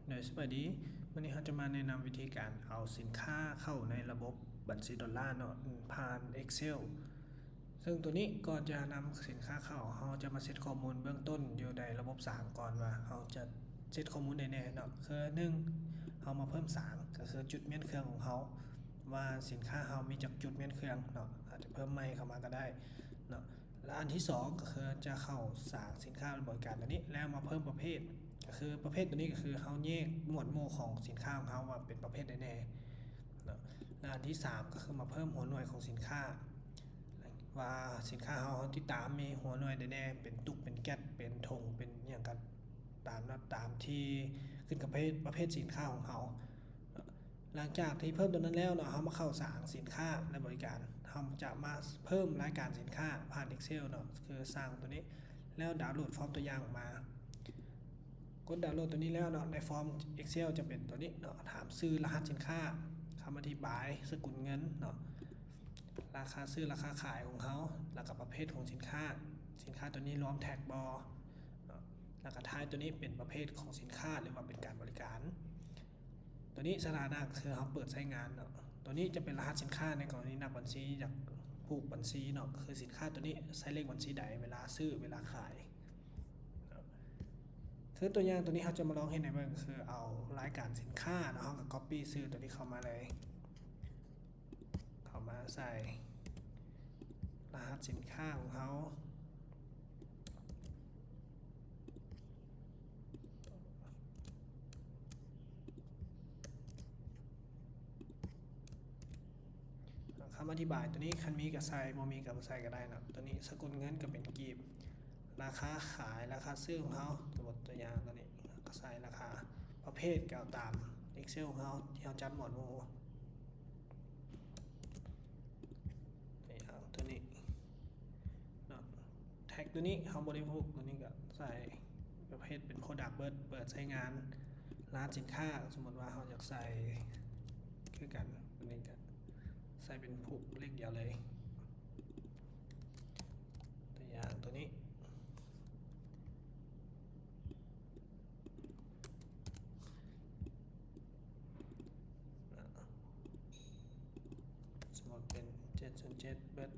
ໂດຍສະບາຍດີ, ມື້ນີ້ເຮົາຈະມາແນະນຳວິທີການເອົາສິນຄ້າເຂົ້າໃນລະບົບບັນຊີໂດລາເນາະ ຜ່ານ Excel. ເຊິ່ງໂຕນີ້ ກ່ອນຈະນຳສິນຄ້າເຂົ້າ, ເຮົາຈະມາເຊັດຂໍ້ມູນເບື້ອງຕົ້ນຢູ່ໃນລະບົບສາງກ່ອນວ່າເຮົາຈະເຊັດຂໍ້ມູນໃດແດ່ເນາະ. ຄື ໜຶ່ງ ເຮົາມາເພີ່ມສາງ ກໍຄືຈຸດມ້ຽນເຄື່ອງຂອງເຮົາ ວ່າສິນຄ້າເຮົາມີຈັກຈຸດມ້ຽນເຄື່ອງເນາະ, ອາດຈະເພີ່ມໃໝ່ເຂົ້າມາກໍໄດ້ເນາະ. ແລະ ອັນທີສອງ ກໍຄືຈະເຂົ້າສາງສິນຄ້າ ແລະ ບໍລິການຕົວນີ້ ແລ້ວມາເພີ່ມປະເພດ ກໍຄືປະເພດຕົວນີ້ ກໍຄືເຮົາແຍກໝວດໝູ່ຂອງສິນຄ້າຂອງເຮົາວ່າເປັນປະເພດໃດແດ່ເນາະ. ແລະ ອັນທີສາມ ກໍຄືມາເພີ່ມຫົວໜ່ວຍຂອງສິນຄ້າ ວ່າສິນຄ້າເຮົາ ເຮົາຕິດຕາມມີຫົວໜ່ວຍໃດແດ່ ເປັນຕຸກ ເປັນແກັດ ເປັນຖົງ ເປັນຫຍັງກໍຕາມເນາະ ຕາມທີ່ຂຶ້ນກັບປະເພດ ປະເພດສິນຄ້າຂອງເຮົາ. ຫຼັງຈາກທີ່ເພີ່ມຕົວນັ້ນແລ້ວເນາະ, ເຮົາມາເຂົ້າສາງສິນຄ້າ ແລະ ບໍລິການ. ເຮົາຈະມາເພີ່ມລາຍການສິນຄ້າຜ່ານ Excel ເນາະ, ຄືສ້າງຕົວນີ້ ແລ້ວດາວໂຫຼດຟອມຕົວຢ່າງອອກມາ. ກົດດາວໂຫຼດຕົວນີ້ແລ້ວເນາະ, ໃນຟອມ Excel ຈະເປັນຕົວນີ້ເນາະ, ຖາມຊື່, ລະຫັດສິນຄ້າ, ຄຳອະທິບາຍ, ສະກຸນເງິນເນາະ, ລາຄາຊື້, ລາຄາຂາຍຂອງເຮົາ, ແລ້ວກໍປະເພດຂອງສິນຄ້າ, ສິນຄ້າຕົວນີ້ລວມແທັກບໍ່ເນາະ, ແລ້ວກໍທ້າຍຕົວນີ້ເປັນປະເພດຂອງສິນຄ້າ ຫຼືວ່າເປັນການບໍລິການ. ຕົວນີ້ສະຖານະຄືເຮົາເປີດໃຊ້ງານເນາະ. ຕົວນີ້ຈະເປັນລະຫັດສິນຄ້າໃນກໍລະນີນັກບັນຊີຢາກຜູກບັນຊີເນາະ, ຄືສິນຄ້າຕົວນີ້ໃຊ້ເລກບັນຊີໃດເວລາຊື້ ເວລາຂາຍເນາະ. ຄືຕົວຢ່າງຕົວນີ້ ເຮົາຈະມາລອງເຮັດໃຫ້ເບິ່ງ, ຄືເອົາລາຍການສິນຄ້າເນາະ, ເຮົາກໍກັອບປີ້ຊື່ຕົວນີ້ເຂົ້າມາເລີຍ, ເຂົ້າມາໃສ່ລະຫັດສິນຄ້າຂອງເຮົາ. ຄຳອະທິບາຍຕົວນີ້ ຄັນມີກໍໃສ່ ບໍ່ມີກໍບໍ່ໃສ່ກໍໄດ້ເນາະ. ຕົວນີ້ສະກຸນເງິນກໍເປັນກີບ, ລາຄາຂາຍ, ລາຄາຊື້ຂອງເຮົາ, ສົມມຸດຕົວຢ່າງຕົວນີ້ ກໍໃສ່ລາຄາ, ປະເພດກໍເອົາຕາມ Excel ຂອງເຮົາທີ່ເຮົາຈັດໝວດໝູ່. ຕົວນີ້ເນາະ, ແທັກຕົວນີ້ເຮົາບໍ່ໄດ້ຜູກ, ຕົວນີ້ກໍໃສ່ປະເພດເປັນ Product ເປີດ ເປີດໃຊ້ງານ, ລະຫັດສິນຄ້າ ສົມມຸດວ່າເຮົາຢາກໃສ່ຄືກັນ, ຕົວນີ້ກໍໃສ່ເປັນຜູກເລກດຽວເລີຍ. ຕົວຢ່າງຕົວນີ້ ສົມມຸດເປັນເຈັດສູນເຈັດເບິດ.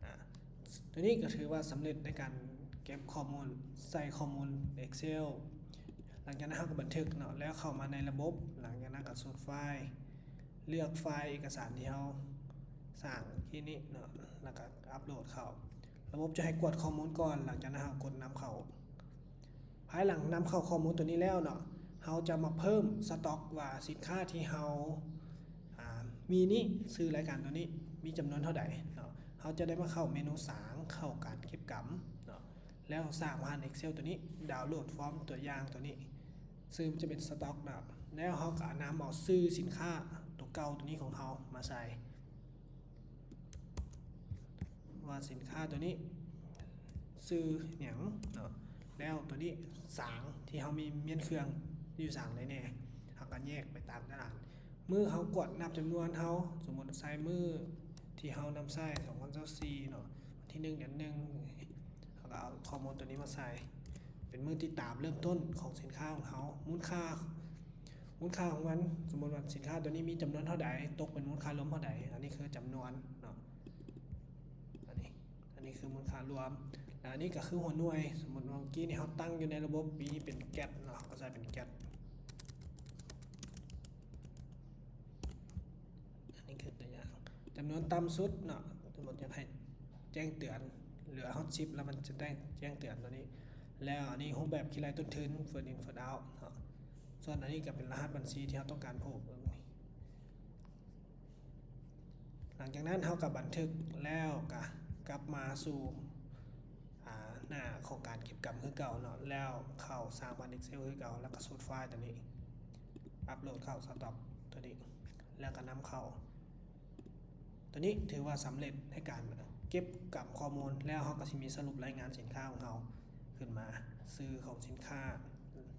ອາ ຕົວນີ້ກໍຖືວ່າສຳເລັດໃນການເກັບຂໍ້ມູນ ໃສ່ຂໍ້ມູນ Excel. ຫຼັງຈາກນັ້ນເຮົາກໍບັນທຶກເນາະ, ແລ້ວເຂົ້າມາໃນລະບົບ, ຫຼັງຈາກນັ້ນກໍສູດໄຟລ໌ ເລືອກໄຟລ໌ເອກະສານທີ່ເຮົາສ້າງເມື່ອກີ້ນີ້ເນາະ, ແລ້ວກໍອັບໂຫຼດເຂົ້າ. ລະບົບຈະໃຫ້ກວດຂໍ້ມູນກ່ອນ, ຫຼັງຈາກນັ້ນເຮົາກົດນຳເຂົ້າ. ພາຍຫຼັງນຳເຂົ້າຂໍ້ມູນຕົວນີ້ແລ້ວເນາະ, ເຮົາຈະມາເພີ່ມສະຕັອກວ່າສິນຄ້າທີ່ເຮົາ ອາ ມີນີ້, ຊື່ລາຍການຕົວນີ້ມີຈຳນວນເທົ່າໃດເນາະ. ເຮົາຈະໄດ້ມາເຂົ້າເມນູສາງ, ເຂົ້າການເກັບກຳເນາະ, ແລ້ວສ້າງຜ່ານ Excel ຕົວນີ້, ດາວໂຫຼດຟອມຕົວຢ່າງຕົວນີ້. ຊື່ມັນຈະເປັນສະຕັອກເນາະ, ແລ້ວເຮົາກໍນຳເອົາຊື່ສິນຄ້າຕົວເກົ່າຕົວນີ້ຂອງເຮົາມາໃສ່ ວ່າສິນຄ້າຕົວນີ້ຊື່ຫຍັງເນາະ, ແລ້ວຕົວນີ້ສາງທີ່ເຮົາມີມ້ຽນເຄື່ອງຢູ່ສາງໃດແດ່, ເຮົາກໍແຍກໄປຕາມຕະລາງ. ມື້ເຮົາກວດນັບຈຳນວນເຮົາ, ສົມມຸດໃສ່ມື້ທີ່ເຮົານຳໃຊ້ ສອງພັນຊາວສີ່ເນາະ, ວັນທີໜຶ່ງ ເດືອນໜຶ່ງ, ເຮົາກໍເອົາຂໍ້ມູນຕົວນີ້ມາໃສ່ ເປັນມື້ຕິດຕາມເລີ່ມຕົ້ນຂອງສິນຄ້າຂອງເຮົາ. ມູນຄ່າ ມູນຄ່າຂອງມັນ, ສົມມຸດວ່າສິນຄ້າຕົວນີ້ມີຈຳນວນເທົ່າໃດ, ຕົກເປັນມູນຄ່າລວມເທົ່າໃດ, ອັນນີ້ຄືຈຳນວນເນາະ, ອັນນີ້ ອັນນີ້ຄືມູນຄ່າລວມ, ແລະ ອັນນີ້ກໍຄືຫົວໜ່ວຍ. ສົມມຸດວ່າເມື່ອກີ້ນີ້ເຮົາຕັ້ງຢູ່ໃນລະບົບ B ເປັນ cat ເນາະ, ເຮົາກໍໃສ່ເປັນ cat. ອັນນີ້ຄືຕົວຢ່າງ ຈຳນວນຕ່ຳສຸດເນາະ, ສົມມຸດຢາກໃຫ້ແຈ້ງເຕືອນ ເຫຼືອຮອດສິບ ແລ້ວມັນຈະແຈ້ງເຕືອນຕົວນີ້. ແລ້ວອັນນີ້ຮູບແບບຄິດໄລ່ຕົ້ນທຶນ first in first out ເນາະ, ສ່ວນອັນນີ້ກໍເປັນລະຫັດບັນຊີທີ່ເຮົາຕ້ອງການຜູກ. ຫຼັງຈາກນັ້ນເຮົາກໍບັນທຶກ ແລ້ວກໍກັບມາສູ່ ອາ ໜ້າຂອງການເກັບກຳຄືເກົ່າເນາະ, ແລ້ວເຂົ້າສ້າງຜ່ານ Excel ຄືເກົ່າ, ແລ້ວກໍສູດໄຟລ໌ຕົວນີ້ ອັບໂຫຼດເຂົ້າ ສະຕັອກ ຕົວນີ້ ແລ້ວກໍນຳເຂົ້າ. ຕົວນີ້ຖືວ່າສຳເລັດໃນການເກັບກຳຂໍ້ມູນ, ແລ້ວເຮົາກໍຊິມີສະຫຼຸບລາຍງານສິນຄ້າຂອງເຮົາຂຶ້ນມາ, ຊື່ຂອງສິນຄ້າ,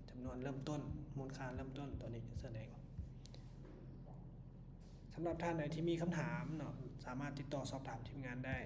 ຈຳນວນເລີ່ມຕົ້ນ, ມູນຄ່າເລີ່ມຕົ້ນ, ຕົວນີ້ສະແດງ. ສຳລັບທ່ານໃດທີ່ມີຄຳຖາມເນາະ, ສາມາດຕິດຕໍ່ສອບຖາມທີມງານໄດ້.